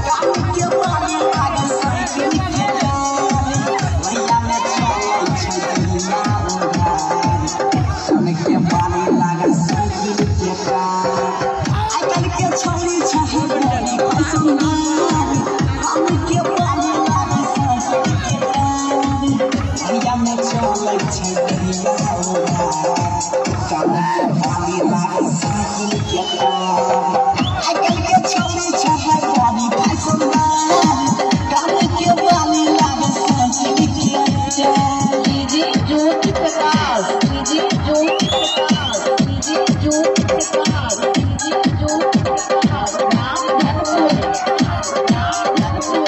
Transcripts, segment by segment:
कान के बाली लागल साइकिल के टायर। भैया में चलै छै दहिया उघार, कान के बाली लागल साइकिल के टायर। आइ काल्हि के छौरी छै बड़ी फैशनदार, कान के बाली लागल साइकिल के टायर। भैया में चलै छै दहिया उघार, कान के बाली लागल साइकिल के टायर। आइ काल्हि के छौरी छै बड़ी फैशनदार, कान के बाली लागल साइकिल के tyre. DJ Jyoti Prakash, DJ Jyoti Prakash, DJ Jyoti Prakash, DJ Jyoti Prakash, Ramdhanpur, Ramdhanpur.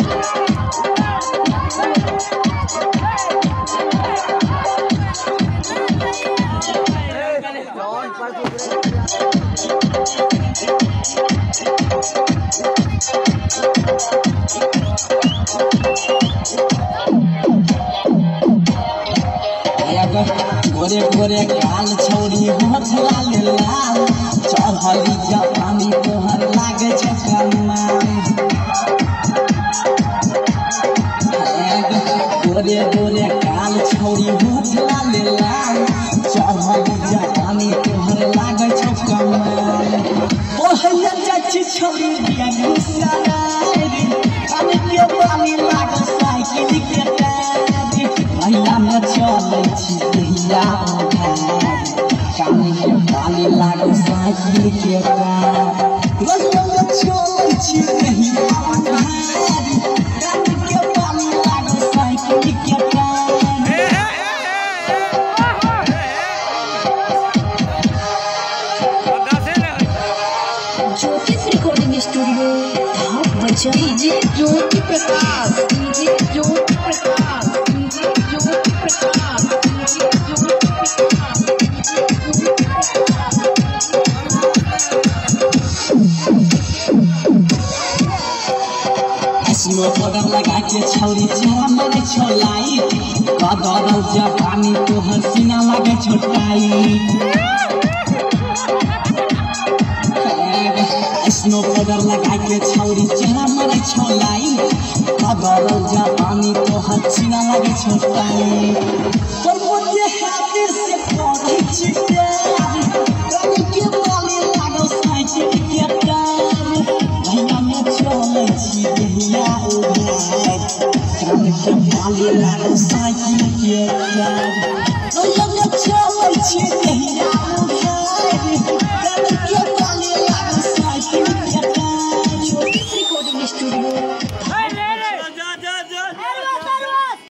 गोरे गोरे काल छौरी होठ लाल लाल, चढ़ली जवानी तोहर लागे छौ कमाल। गोरे गोरे काल छौरी होठ लाल लाल, चढ़ली जवानी तोहर लागे छौ कमाल। पढ़ैया जाइ छी छौरी बेगूसराय, कान के बाली लागल साइकिल के टायर। भैया में चलै छी दहिया उघार, कान के बाली लागल साइकिल के टायर। रहिया में चलै छी दहिया उघार, कान के बाली लागल साइकिल के tyre. Jyotish recording studio Dhap Bazar. DJ Jyoti Prakash, DJ Jyoti Prakash, DJ Jyoti Prakash, DJ Jyoti Prakash, DJ Jyoti Prakash. Snow powder लगा के छौरी चेहरा मारै छौ लाइट, कदरल जवानी तोहर सीना लागे छौ टाइट। स्नो पाउडर लगा के छौरी चेहरा मारै छौ लाइट, कदरल जवानी तोहर सीना लागे छौ टाइट। प्रमोद हाथ से करै छी प्यार, कान के बाली लागल साइकिल के टायर। भैया में चलै छी दहिया उघार, कान के बाली लागल साइकिल के टायर। भैया में चलै छी दहिया